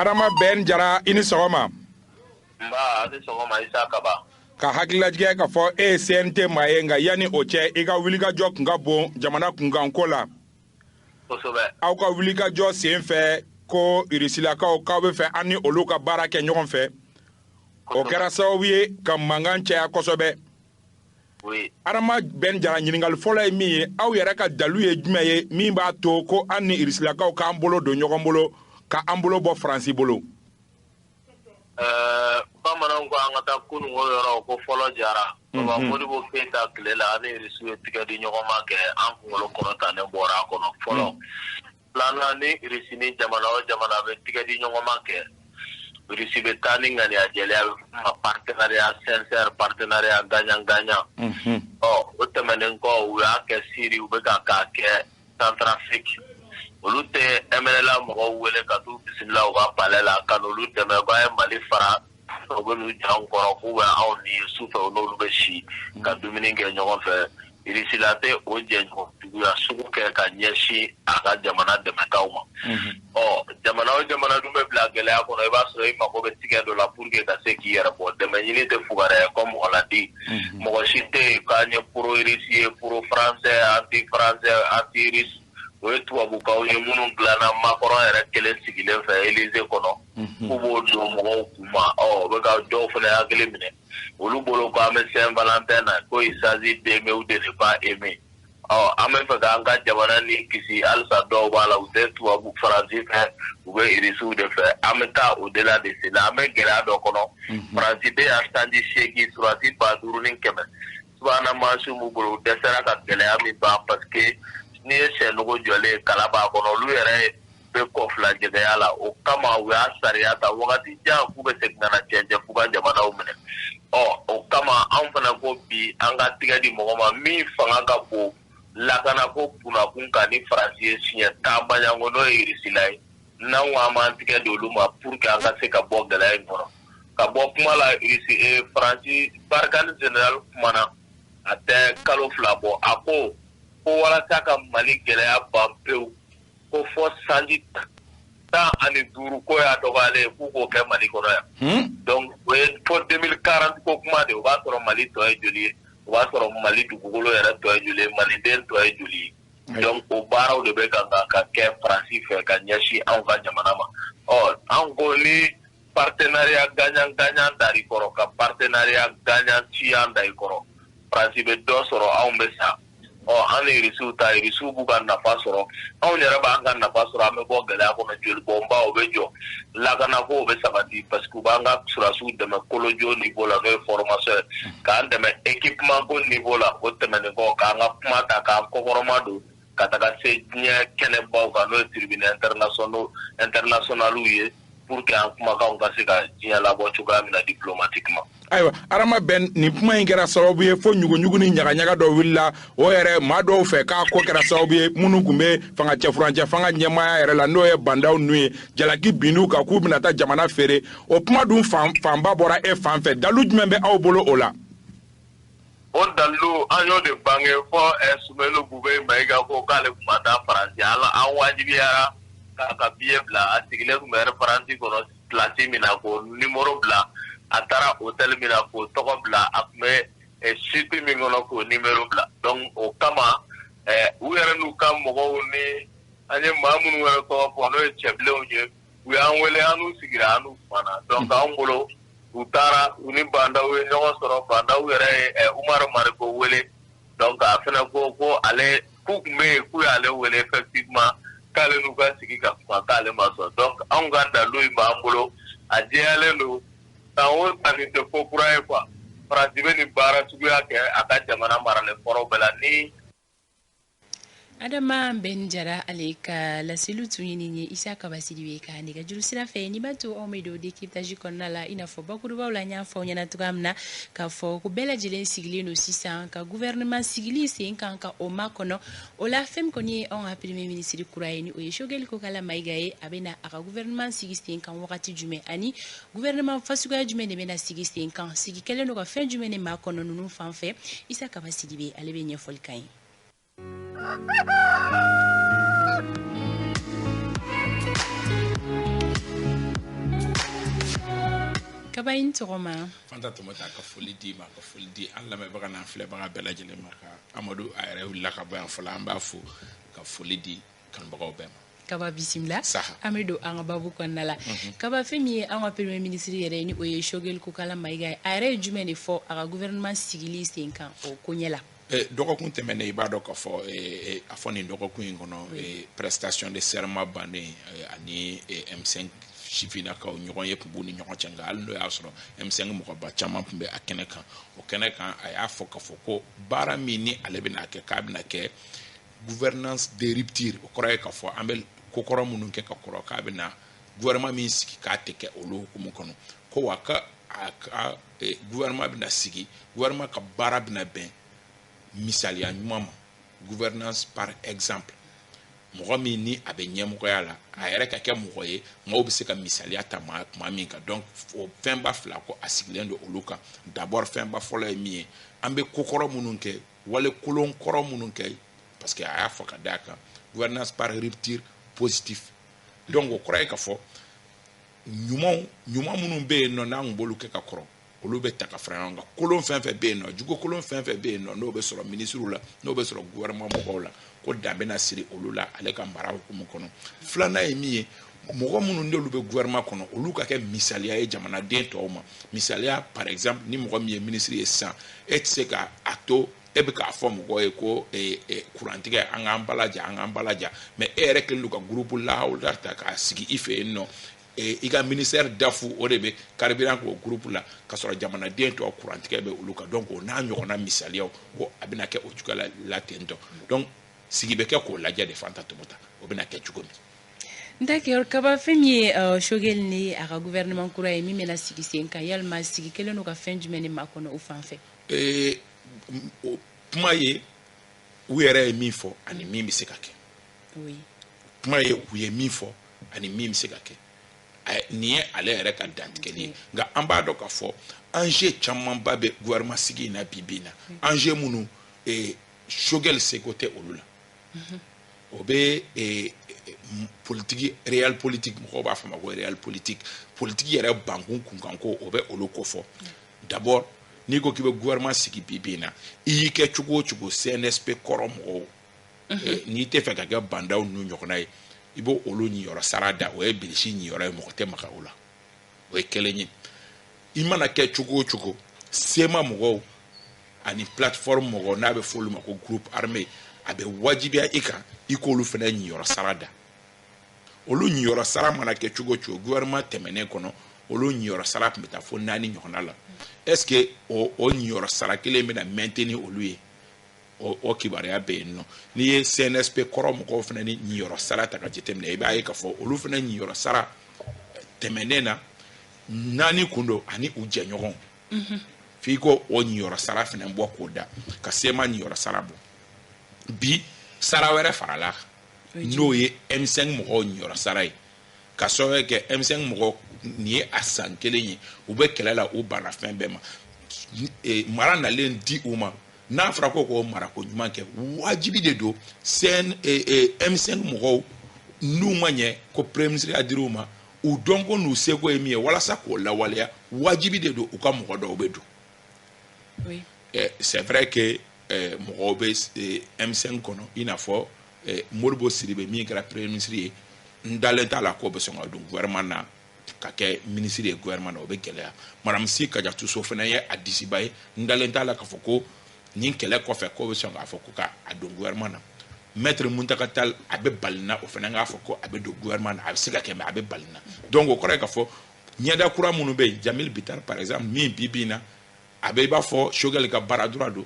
Adama Ben Jara, i ni sɔgɔma. Nba, a ni sɔgɔma Isa Kaba. Ka hakililajigɛ k'a fɔ e ye CNT maa ye, nka yanni o cɛ i ka wulikajɔ kun ka bon jamana kunkanko la. Kosɛbɛ. Aw ka wulikajɔ sen fɛ ko Irisilakaw k'aw bɛ fɛ an ni olu ka baara kɛ ɲɔgɔn fɛ. O kɛra sababu ye ka mankan caya kosɛbɛ. Oui. Adama Ben Jara, ɲininkali fɔlɔ ye min ye, aw yɛrɛ ka dalu ye jumɛn ye min b'a to ko an ni Irisilakaw k'an bolo don ɲɔgɔn bolo, ka an bolo bɔ Faransi bolo? Bamananw ko an ka taa kununko yɔrɔ ko fɔlɔ jara. Baba Modibo Keyita tile la, an ni Irisiw ye tigɛ di ɲɔgɔn ma kɛ, an kunkolo kɔrɔtanen bɔra a kɔnɔ fɔlɔ. Filanan, ni Irisi ni jamana o jamana bɛ tigɛ di ɲɔgɔn ma kɛ, Irisi bɛ taa ni ŋaniya jɛlenya, a bɛ f'o ma partenariat sincère, partenariat gagnant gagnant. Ɔ, o tɛmɛnen kɔ, u y'a kɛ Siri, u bɛ ka k'a kɛ Centrafrique. Olu tɛ MNLA mɔgɔw wele ka t'u bisimila u ka palais la ka n'olu dɛmɛ k'a ye Mali fara, u bɛ n'u ja anw kɔrɔ k'u bɛ anw ni sufɛ u n'olu bɛ si ka dumuni kɛ ɲɔgɔn fɛ. Irisila tɛ o jɛɲɔgɔn juguya sugu kɛ ka ɲɛsin a ka jamana dɛmɛtaw ma. Ɔ, jamana o jamana dun bɛ bila gɛlɛya kɔnɔ, i b'a sɔrɔ i mago bɛ tigɛ dɔ la pour que ka se k'i yɛrɛ bɔ. Dɛmɛ ɲini tɛ fugariya ye comme on l'a dit. Mɔgɔ si tɛ yen k'an ye pro Irisi ye, pro français, anti français, anti russe. O ye tubabukaw ye minnu dilanna Macron yɛrɛ kelen sigilen fɛ Élysée kɔnɔ. K'u b'o don mɔgɔw kun ma. Ɔ, o bɛ ka dɔw fana hakili minɛ. Olu bolo ko an bɛ Saint-Valentin na, ko il s'agit d'aimer ou de ne pas aimer. Ɔ, an bɛ fɛ k'an ka jamana ni kisi halisa, dɔw b'a la, u tɛ tubabu Faransi fɛ, u bɛ Irisiw de fɛ. An bɛ taa au delà de cela, an bɛ gɛlɛya dɔ kɔnɔ. Faransi bɛ yan sanji 8, surasi 5100. Subahana mansinw b'u bolo, u dɛsɛra ka gɛlɛya min ban, parce que n'i ye sɛnogo jɔlen kala b'a kɔnɔ, olu yɛrɛ bɛ kɔfila jɛgɛya la. O kama u y'a sariya ta wagati jan k'u bɛ segin ka na cɛncɛn f'u ka jamanaw minɛ. Ɔ, o kama anw fana ko bi an ka tigɛ di mɔgɔ ma min fanga ka bon lakanako kunnakun kan ni Faransi ye siɲɛ 10 baɲanko, n'o ye Irisila ye. N'anw ko an b'an tigɛ di olu ma pour que an ka se ka bɔ gɛlɛya in kɔnɔ. Ka bɔ kuma la, Irisi, Faransi Barkhane général kumana a tɛ kalo 2 bɔ, a ko ko walasa ka Mali gɛlɛya ban pewu, ko fɔ sanji 15 ko y'a dɔgɔyalen ye k'u k'o kɛ Mali kɔnɔ yan. Donc o ye fo 2040 ko kuma de, o b'a sɔrɔ Mali tɔ ye joli ye, o b'a sɔrɔ Mali dugukolo yɛrɛ tɔ ye joli ye, Maliden tɔ ye joli ye. Donc o baaraw de bɛ ka kɛ Faransi fɛ ka ɲɛsin anw ka jamana ma. Ɔ, anw ko ni partenariat gagnant gagnant dar'i kɔrɔ, ka partenariat gagnant tuant da i kɔrɔ, Faransi bɛ dɔ sɔrɔ, anw bɛ sa. Ɔ, an ni Irisiw ta, Irisiw b'u ka nafa sɔrɔ, anw yɛrɛ b'an ka nafa sɔrɔ, an bɛ bɔ gɛlɛya kɔnɔ, jolibɔnba o bɛ jɔ, lakanako o bɛ sabati, parce que u b'an ka surasiw dɛmɛ kolojo niveau la, n'o ye formation ye, k'an dɛmɛ équipement ko niveau la. O tɛmɛnen kɔ, k'an ka kuma ta k'an kɔkɔrɔma don ka taga se diɲɛ kɛnɛbaw kan, n'o ye tribune internationaux ye, pour que an kumakanw ka se ka diɲɛ labɔ cogoya min na diplomatiquement. Ayiwa, Adama Ben, nin kuma in kɛra sababu ye fo ɲuguɲugu ni ɲagaɲaga dɔ wulila o yɛrɛ maa dɔw fɛ, k'a ko kɛra sababu ye minnu tun bɛ fanga cɛfurancɛ fanga ɲɛmaaya yɛrɛ la, n'o ye Bah N'Daw ninnu ye, jalaki binn'u kan k'u bɛna taa jamana feere. O kuma dun fanba bɔra e fan fɛ. Dalu jumɛn bɛ aw bolo o la? O dalilu, an y'o de bange fɔ Sumelu Bube Mayiga ko k'ale tun ma taa Faransi. An wajibiyara k'a ka billet bila, a sigilen tun bɛ Air France kɔnɔ place min na k'o numéro bila, a taara hôtel min na k'o tɔgɔ bila, a tun bɛ suite min kɔnɔ k'o numéro bila. Donc o kama u yɛrɛ n'u ka mɔgɔw ni an ye maa minnu yɛrɛ tɔgɔ fɔ, n'o ye cɛbilenw ye, u y'an wele, an n'u sigira, an n'u kumana. Donc anw bolo, u taara u ni Bah N'Daw ye ɲɔgɔn sɔrɔ. Bah N'Daw yɛrɛ ye Umaru Mariko wele. Donc a fana ko ko ale k'u tun bɛ yen, k'u y'ale wele effectivement, k'ale n'u ka sigi ka kuma, k'ale ma sɔn. Donc anw ka dalu in b'an bolo, a jɛyalen don. San o san, nin tɛ ko kura ye quoi. Faransi bɛ nin baara suguya kɛ a ka jamana maralen kɔrɔw bɛɛ la ni. Adama Ben Jara, ale ka laseliw tun ye nin ye. Isa Kaba Sidibe ka nɛgɛjuru sira fɛ, nin b'a to anw bɛ don décryptage kɔnɔna la. I n'a fɔ bakurubaw la, n y'a fɔ aw ɲɛna cogoya min na k'a fɔ ko bɛɛ lajɛlen sigilen don sisan ka gouvernement sigili sen kan ka o makɔnɔ. O la, fɛn min kɔni ye anw ka premier ministre kura ye, ni o ye Choguel Kokala Mayiga ye, a bɛ na a ka gouvernement sigi sen kan wagati jumɛn, ani gouvernement fasuguya jumɛn de bɛna sigi sen kan, sigi kɛlen don ka fɛn jumɛn de makɔnɔ ninnu fan fɛ? Isa Kaba Sidibe, ale bɛ ɲɛfɔli k'an ye. Kaba, i ni sɔgɔma. Fanta Tɔmɔta, ka foli di ma, ka foli di an lamɛnbaga n'an filɛbaga bɛɛ lajɛlen ma. Ka Amadu, a yɛrɛ wulila ka bɔ yan fɔlɔ, an b'a fo, ka foli di kanubagaw bɛɛ ma. Kaba, bisimila. Saha. An bɛ don an ka babu kɔnɔna la. Kaba, fɛn min ye an ka premier ministre yɛrɛ ye, ni o ye Choguel Kokala Maïga ye, a yɛrɛ ye jumɛn de fɔ a ka gouvernement sigili sen kan o koɲɛ la? Dɔgɔkun tɛmɛnen, i b'a dɔn k'a fɔ a fɔ nin dɔgɔkun in kɔnɔ, prestation de serment bannen ani M5 sifinnakaw ɲɔgɔn ye tun b'u ni ɲɔgɔn cɛ. Nka hali n'o y'a sɔrɔ M5 mɔgɔba caman tun bɛ a kɛnɛ kan, o kɛnɛ kan, a y'a fɔ k'a fɔ ko baara min ni ale bɛna kɛ, k'a bɛna kɛ gouvernance de rupture. O kɔrɔ ye k'a fɔ an bɛ kokɔrɔ minnu kɛ ka kɔrɔ, k'a bɛna gouvernement min sigi, k'a tɛ kɛ olu hukumu kɔnɔ. Ko wa ka a ka gouvernement bɛna sigi, gouvernement ka baara bɛna bɛn misaliya ɲuman ma, gouvernance par exemple. Mɔgɔ min ni a bɛ ɲɛmɔgɔya la, a yɛrɛ ka kɛ mɔgɔ ye maaw bɛ se ka misaliya ta maa kuma min kan. Donc o fɛnba fila, ko a sigilen don olu kan. D'abord, fɛnba fɔlɔ ye min ye, an bɛ kokɔrɔ minnu kɛ, wale kolon kɔrɔ minnu kɛ, parce que a y'a fɔ ka d'a kan gouvernance par rupture positif. Donc o kɔrɔ ye k'a fɔ ɲumanw, ɲuman minnu bɛ yen nɔ, n'an kun b'olu kɛ ka kɔrɔ, olu bɛ ta ka fara ɲɔgɔn kan. Kolon fɛn fɛn bɛ yen nɔ, jugu kolon fɛn fɛn bɛ yen nɔ, n'o bɛ sɔrɔ minisiriw la, n'o bɛ sɔrɔ gouvernement mɔgɔw la, ko dan bɛna siri olu la ale ka mara hukumu kɔnɔ. Filanan ye min ye, mɔgɔ minnu n'olu bɛ gouvernement kɔnɔ, olu ka kɛ misaliya ye jamanaden tɔw ma. Misaliya, par exemple, ni mɔgɔ min ye minisiri ye sisan, e tɛ se ka a to e bɛ k'a fɔ mɔgɔw ye ko kurantigɛ, an k'an balaja, an k'an balaja, mais e yɛrɛ kɛlen don ka groupe lahawula ta k'a sigi i fɛ yen nɔ, i ka ministère dafu, o de bɛ carburant k'o groupe la, ka sɔrɔ jamanaden tɔw, kurantigɛ bɛ olu kan. Donc o n'a ɲɔgɔnna misaliyaw, ko a bɛna kɛ o cogoya la ten tɔ. Donc sigi bɛ kɛ k'o lajɛ de, Fanta Tɔmɔta, o bɛna kɛ cogo min. D'accord, Kaba. Fɛn min ye Choguel ni a ka gouvernement kura ye min bɛna sigi sen kan, yalima sigi kɛlen don ka fɛn jumɛn de makɔnɔ o fan fɛ? Kuma ye u yɛrɛ ye min fɔ ani min bɛ se ka kɛ. Kuma ye u ye min fɔ ani min bɛ se ka kɛ, nin ye ale yɛrɛ ka dantigɛli ye. Nka an b'a dɔn k'a fɔ enjeu camanba bɛ gouvernement sigi in na bi bi in na, enjeu minnu Choguel seko tɛ olu la. O bɛ politique, réel politique, mɔgɔw b'a fɔ ma ko réel politique, politique yɛrɛ bankun kunkanko, o bɛ olu kofɔ. D'abord, n'i ko k'i bɛ gouvernement sigi bi bi in na, i y'i kɛ cogo o cogo, CNSP kɔrɔ mɔgɔw, n'i tɛ fɛ ka kɛ bandaw ninnu ɲɔgɔnna ye, i b'o olu ɲiyɔrɔ sara da. O ye bilisi ɲiyɔrɔ ye, mɔgɔ tɛ maga o la. O ye kelen ye. I mana kɛ cogo o cogo, CMA mɔgɔw ani plateforme mɔgɔw, n'a bɛ fɔ olu ma ko groupe armé, a bɛ wajibiya i kan i k'olu fana ɲiyɔrɔ sara da. Olu ɲiyɔrɔ sara mana kɛ cogo o cogo, gouvernement tɛmɛnen kɔnɔ, olu ɲiyɔrɔ sara tun bɛ taa fo 4 ɲɔgɔnna la. Est ce que o ɲiyɔrɔ sara kelen bɛna maintenir olu ye? O kibaruya bɛ yen nɔ. N'i ye CNSP kɔrɔ mɔgɔw fana ni ɲiyɔrɔ sara ta ka jateminɛ, i b'a ye k'a fɔ olu fana ɲiyɔrɔ sara tɛmɛnen na, 4 kun don ani u jɛɲɔgɔnw. F'i ko o ɲiyɔrɔ sara fana bɔ k'o da ka CMA ɲiyɔrɔ sara bɔ. Bi, sara wɛrɛ farala kan, n'o ye M5 mɔgɔw ɲiyɔrɔ sara ye, ka sababu kɛ M5 mɔgɔw, nin ye a san kelen ye u bɛ kɛlɛ la, u banna fɛn bɛɛ ma. Mara nalen di u ma, n'a fɔra ko k'o marako ɲuman kɛ, wajibi de don CN M5 mɔgɔw, n'u ma ɲɛ ko premier ministre ya dir'u ma, u dɔnko n'u seko ye min ye, walasa k'o lawaleya, wajibi de don u ka mɔgɔ dɔw bɛ don. C'est vrai que mɔgɔw bɛ M5 kɔnɔ, i n'a fɔ Modibo Sidibe min kɛra premier ministre ye, n dalen t'a la k'o bɛ sɔn ka don gouvernement na ka kɛ ministre ye gouvernement na, o bɛ gɛlɛya. Madame Sy Kadiatou Sow fana ye a disiba ye, n dalen t'a la k'a fɔ ko nin kɛlɛ kɔfɛ k'o bɛ sɔn k'a fɔ ko ka a don gouvernement na. Maître Mountaga Tall, a bɛ bali na o fana k'a fɔ ko a bɛ don gouvernement na, a bɛ se ka kɛ, mais a bɛ bali na. Donc o kɔrɔ ye k'a fɔ ɲɛda kura minnu bɛ yen, Jamil Bittar par exemple, min bi bi in na a bɛ i b'a fɔ Choguel ka baara droit don,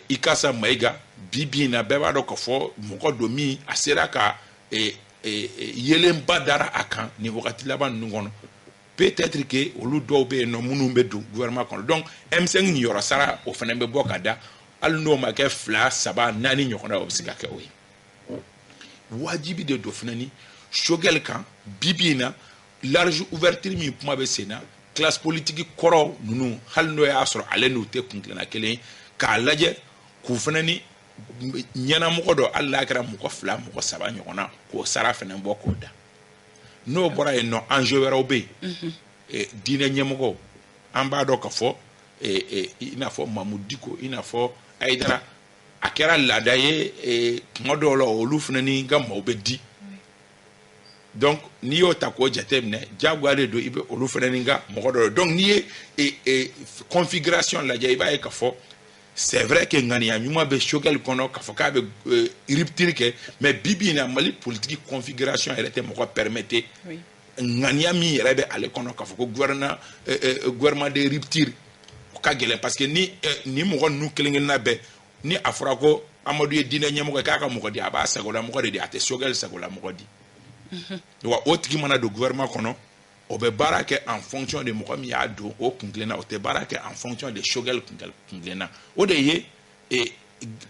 Ikassa Maïga, bi bi in na bɛɛ b'a dɔn k'a fɔ mɔgɔ don min a sera ka yelenba dara a kan nin wagati laban ninnu kɔnɔ. Peut-être que olu dɔw bɛ yen nɔ minnu bɛ don gouvernement kɔnɔ. Donc M5 ɲiyɔrɔ sara, o fana bɛ bɔ ka da, hali n'o ma kɛ 2, 3, 4 ɲɔgɔnna, o bɛ se ka kɛ o ye. Wajibi de don fana ni Choguel kan bi bi in na, large ouverture min kuma bɛ sen na, classe politique kɔrɔ ninnu, hali n'o y'a sɔrɔ ale n'u tɛ kuntilenna kelen ye, k'a lajɛ k'u fana ni ɲɛnamɔgɔ dɔ, hali n'a kɛra mɔgɔ 2, mɔgɔ 3 ɲɔgɔnna, k'o sara fana bɔ k'o da. N'o bɔra yen nɔ, enjeu wɛrɛw bɛ yen. Diinɛ ɲɛmɔgɔw An b'a dɔn k'a fɔ i n'a fɔ Mahmoud Dicko, i n'a fɔ Haïdara, a kɛra laada ye kuma dɔw la, olu fana ni ka maaw bɛ di. Donc n'i y'o ta k'o jateminɛ, diyagoya de don i bɛ olu fana ni ka mɔgɔ dɔ ye. Donc n'i ye configuration lajɛ, i b'a ye k'a fɔ c'est vrai que ŋaniya ɲuman bɛ Choguel kɔnɔ k'a fɔ k'a bɛ rupture kɛ, mais bi bi in na, Mali politique configuration yɛrɛ tɛ mɔgɔ permettre ŋaniya min yɛrɛ bɛ ale kɔnɔ k'a fɔ ko gouvernement de rupture, o ka gɛlɛn, parce que ni nin mɔgɔ ninnu kelen kelenna bɛɛ, ni a fɔra ko Amadu ye diinɛ ɲɛmɔgɔ ye, k'a ka mɔgɔ di, a b'a sagola mɔgɔ de di, a tɛ Choguel sagola mɔgɔ di. Wa o tigi mana don gouvernement kɔnɔ, o bɛ baara kɛ en fonction de mɔgɔ min y'a don o kun kelenna, o tɛ baara kɛ en fonction de Choguel kun kelenna. O de ye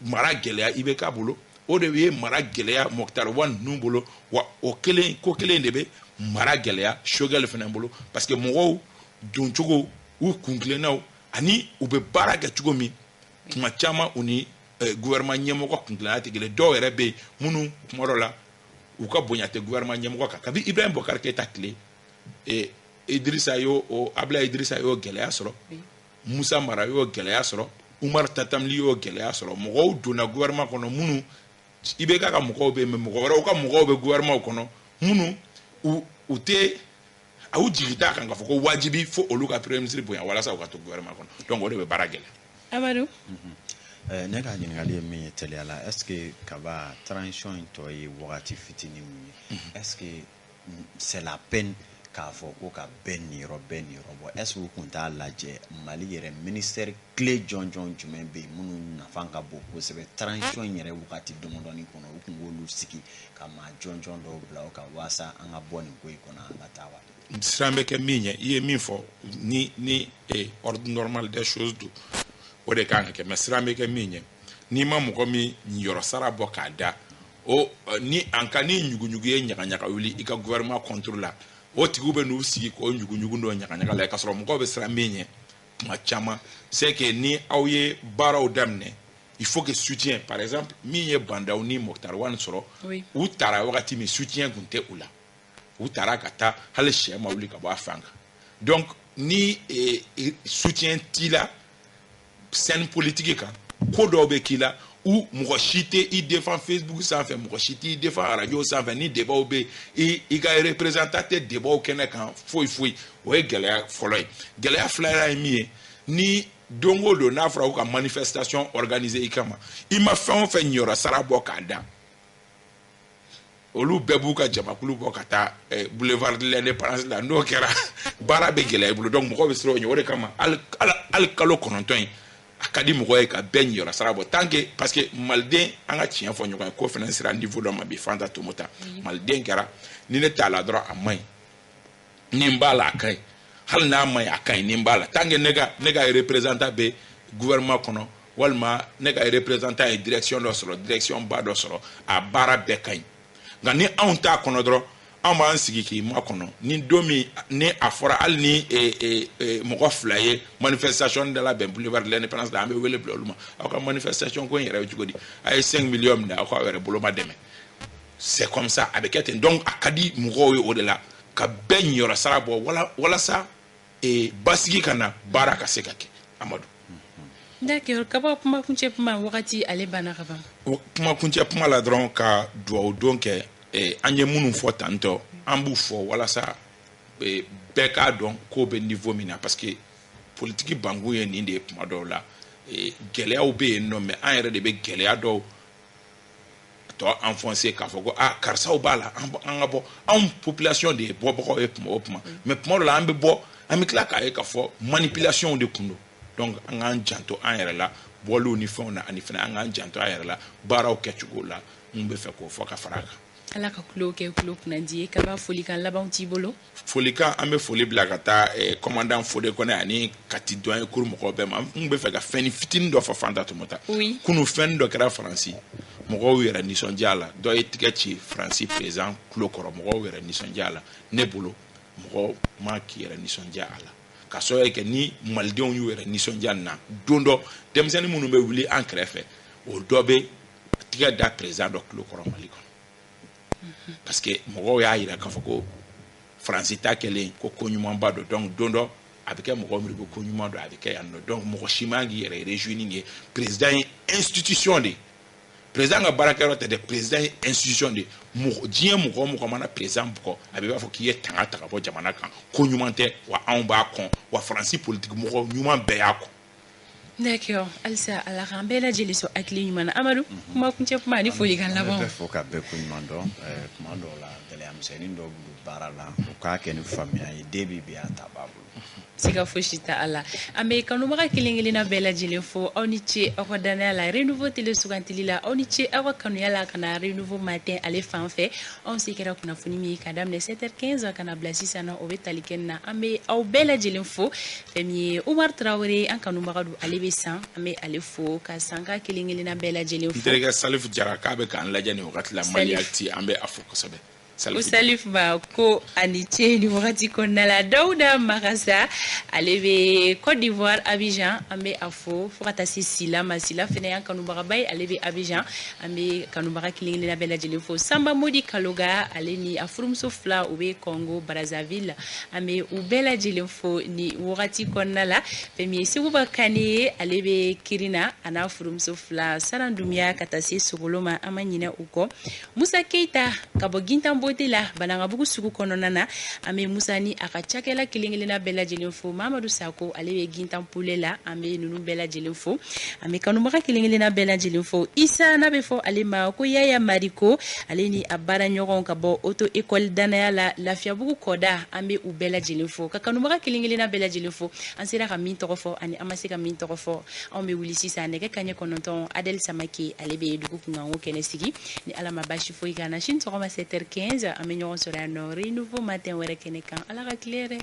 mara gɛlɛya IBK bolo, o de ye mara gɛlɛya Moctar Ouane ninnu bolo, wa o kelen ko kelen de bɛ mara gɛlɛya Choguel fana bolo, parce que mɔgɔw doncogo, u kun kelennaw ani u bɛ baara kɛ cogo min, tuma caman u ni gouvernement ɲɛmɔgɔ kun kelenna tɛ kelen. Dɔw yɛrɛ bɛ yen minnu kuma dɔ la u ka bonya tɛ gouvernement ɲɛmɔgɔ kan. Kabi Ibrahim Boubacar Keïta tile, Idrissa y'o o Abdoulaye Idrissa y'o gɛlɛya sɔrɔ, Moussa Mara y'o gɛlɛya sɔrɔ, Oumar Tatam Ly y'o gɛlɛya sɔrɔ. Mɔgɔw donna gouvernement kɔnɔ minnu IBK ka mɔgɔw bɛ yen, mais mɔgɔ wɛrɛw ka mɔgɔw bɛ gouvernement kɔnɔ minnu u tɛ a u jigi t'a kan k'a fɔ ko wajibi fo olu ka premier ministre bonya walasa u ka to gouvernement kɔnɔ. Donc o de bɛ baara gɛlɛya. Amadu. Ne ka ɲininkali ye min ye teliya la, est ce que kaba transition in tɔ ye wagati fitinin mun ye, est ce que c'est la peine k'a fɔ ko ka bɛɛ niyɔrɔ bɛɛ niyɔrɔ bɔ? Est ce que u kun t'a lajɛ Mali yɛrɛ ministère clé jɔnjɔn jumɛn bɛ yen minnu nafa ka bon kosɛbɛ transition in yɛrɛ wagati damadɔni kɔnɔ, u kun k'olu sigi ka maa jɔnjɔn dɔw bila o kan walasa an ka bɔ nin ko in kɔnɔ, an ka taa wa? Siran bɛ kɛ min ɲɛ, i ye min fɔ, ni ordre normal des choses don, o de kan ka kɛ. Mais siran bɛ kɛ min ɲɛ, n'i ma mɔgɔ min niyɔrɔ sara bɔ k'a da o ni en cas ni ɲuguɲugu ye ɲagaɲaga wuli i ka gouvernement contre la, o tigiw bɛ n'u sigi k'o ɲuguɲugu dɔ ɲagaɲaga la, k'a sɔrɔ mɔgɔw bɛ siran min ɲɛ tuma caman, c'est que ni aw ye baaraw daminɛ, il faut que soutien, par exemple min ye Bah N'Daw ni Moctar Ouane sɔrɔ, u taara wagati min, soutien tun tɛ u la, u taara ka taa, hali sɛ ma wuli ka bɔ a fan kan. Donc ni soutien t'i la scène politique kan, ko dɔw bɛ k'i la ou mɔgɔ si tɛ i défend Facebook sanfɛ, mɔgɔ si t'i défend radio sanfɛ, ni débat bɛ yen, i ka représentant tɛ débat kɛnɛ kan, foyi foyi, o ye gɛlɛya fɔlɔ ye. Gɛlɛya filanan ye min ye, ni don o don n'a fɔra ko ka manifestation organiser i kama, i ma fɛn o fɛn ɲiyɔrɔ sara bɔ k'a da, olu bɛɛ b'u ka jamakulu bɔ ka taa boulevard de l'Indépendance la. N'o kɛra, baara bɛ gɛlɛya i bolo. Donc mɔgɔw bɛ siran o ɲɛ. O de kama hali kalo 9 in, a ka di mɔgɔ ye ka bɛɛ ɲiyɔrɔ sara bɔ tant que, parce que maliden, an ka tiɲɛ fɔ ɲɔgɔn ye, ko fana sera niveau dɔ ma bi, Fanta Tomota, maliden kɛra ni ne t'a la dɔrɔn a man ɲi, ni n b'a la a ka ɲi, hali n'a man ɲi a ka ɲi ni n b'a la, tant que ne ka représentant bɛ gouvernement kɔnɔ, walima ne ka représentant ye direction dɔ sɔrɔ, direction ba dɔ sɔrɔ, a baara bɛɛ ka ɲi. Nka ni anw t'a kɔnɔ dɔrɔn, anw b'an sigi k'i makɔnɔ. Ni don min ni a fɔra hali ni mɔgɔ 2 ye manifestation da labɛn boulevard de l'Indépendance la, an bɛ wele bila olu ma: aw ka manifestation ko in yɛrɛ bɛ cogo di? A ye 5 millions minɛ, aw k'aw yɛrɛ boloma dɛmɛ. C'est comme ça a bɛ kɛ ten. Donc a ka di mɔgɔw ye o de la ka bɛɛ ɲiyɔrɔ sara bɔ walasa basigi ka na, baara ka se ka kɛ, Amadu. D'accord, kaba kuma kuncɛ kuma, wagati ale banna ka ban. Kuma kuncɛ kuma la dɔrɔn, ka duwawu don kɛ. An ye minnu fɔ tantɔ, an b'u fɔ walasa bɛɛ k'a dɔn ko bɛ niveau min na, parce que politiki bankun ye nin de ye. Kuma dɔw la gɛlɛyaw bɛ yen nɔ, mais an yɛrɛ de bɛ gɛlɛya dɔw tɔ enfoncer k'a fɔ ko ah, karisaw b'a la, an ka bɔ. Anw population de ye bɔbagaw ye kuma o kuma, mais kuma dɔ la an bɛ bɔ, an bɛ tila k'a ye k'a fɔ manipulation de kun don. Donc an k'an janto an yɛrɛ la bɔliw ni fɛnw na, ani fana an k'an janto an yɛrɛ la baaraw kɛcogo la. N bɛ fɛ k'o fɔ ka fara a kan. Ala ka kulo kɛ kulo kunnandi ye. Kaba, folikan labanw t'i bolo? Folikan, an bɛ foli bila ka taa commandant Fode Kɔnɛ ani Kati douanier kuru mɔgɔw bɛɛ ma. N bɛ fɛ ka fɛn fitinin dɔ fɔ, Fanta Tomota. Kunu fɛn dɔ kɛra Faransi, mɔgɔw yɛrɛ nisɔndiya la. Dɔ ye tigɛ ci Faransi président tulo kɔrɔ, mɔgɔw yɛrɛ nisɔndiya la. Ne bolo, mɔgɔ ma k'i yɛrɛ nisɔndiya a la, ka sababu kɛ ni malidenw y'u yɛrɛ nisɔndiya nin na, don dɔ denmisɛnnin minnu bɛ wuli an kɛrɛfɛ, o dɔ bɛ tigɛ da président dɔ tulo kɔrɔ Mali kɔnɔ, parce que mɔgɔw y'a yira k'a fɔ ko Faransi ta kɛlen ko ko ɲumanba don. Donc don dɔ A bɛ kɛ mɔgɔ min ko ɲuman don, a bɛ kɛ yan nɔ. Donc mɔgɔ si man k'i yɛrɛ réjouir ni nin ye. Président ye institution de ye, président ka baarakɛyɔrɔ tɛ dɛ, président ye institution de ye. Mɔgɔ, diɲɛ mɔgɔ o mɔgɔ mana président bugɔ, a bɛ b'a fɔ k'i ye tanga ta ka bɔ jamana kan. Ko ɲuman tɛ wa, anw b'a kɔn wa, Faransi politique mɔgɔ ɲuman bɛɛ y'a kɔn. D'accord, halisa Ala k'an bɛɛ lajɛlen sɔn hakili ɲuman na. Amadu, kuma kuncɛ kuma ani folikan laban. An bɛ bɛɛ fo ka bɛɛ ko ɲuman dɔn. Tuma dɔw la, gɛlɛya misɛnnin dɔw bɛ don baara la, u k'a kɛ ni faamuya ye. Den bɛ a ta b'a bolo. Siga fosi t'a la. An bɛ kanubaga kelen kelenna bɛɛ lajɛlen fo. Aw ni ce aw ka danaya la Renouveau Télé sugantili la. Aw ni ce aw ka kanuya la ka na Renouveau Matin ale fan fɛ. Anw se kɛra kunnafoni min ye ka daminɛ 7h15 ka na bila sisan nɔ, o bɛ tali kɛ nin na. An bɛ aw bɛɛ lajɛlen fo. Fɛn min ye Umar Tarawele, an kanubaga don, ale bɛ san, an bɛ ale fo ka sanka kelen kelenna bɛɛ lajɛlen N fo. terikɛ Salif Jara, k'a bɛ k'an lajɛ nin wagati la Mali Actu, an bɛ a fo kosɛbɛ. Ko Salif ma ko ani ce ni wagati kɔnɔna la. Dawuda Magasa, ale bɛ Côte d'Ivoire, Abidjan, an bɛ a fo, fo ka taa se Sila ma. Sila fɛnɛ y'an kanubagaba ye, ale bɛ Abidjan. An bɛ kanubaga kelen kelenna bɛɛ lajɛlen fo. Sanba Modi Kaloga, ale ni a furumuso fila, u bɛ Congo Brazzaville, an bɛ u bɛɛ lajɛlen fo ni wagati kɔnɔna la. Fɛn min ye Seguba Kane ye, ale bɛ Kirina, a n'a furumuso fila Saran Dumiya ka taa se Sogolo ma, an ma ɲinɛ u kɔ. Musa Keita ka bɔ Gintan Bote la Banankabugu sugu kɔnɔna na, an bɛ Musa ni a ka cakɛla kelen kelenna bɛɛ lajɛlen fo. Mamadu Sako, ale bɛ Gintan Pule la, an bɛ ninnu bɛɛ lajɛlen fo. An bɛ kanubaga kelen kelenna bɛɛ lajɛlen fo. Isa, n'a bɛ fɔ ale ma ko Yaya Mariko, ale ni a baaraɲɔgɔnw ka bɔ auto école Danaya la Lafiyabugu kɔda, an bɛ u bɛɛ lajɛlen fo, ka kanubaga kelen kelenna bɛɛ lajɛlen fo. An sera ka min tɔgɔ fɔ ani an ma se ka min tɔgɔ fɔ, anw bɛ wuli sisan nɛgɛ kanɲɛ 9. Adel Samake, ale bɛ dugu kunkanko kɛnɛ sigi. Ni Ala ma baasi foyi k'an na, sini sɔgɔma 7h15 an bɛ ɲɔgɔn sɔrɔ yan nɔ Renouveau Matin wɛrɛ kɛnɛ kan. Ala ka tile yɛrɛ.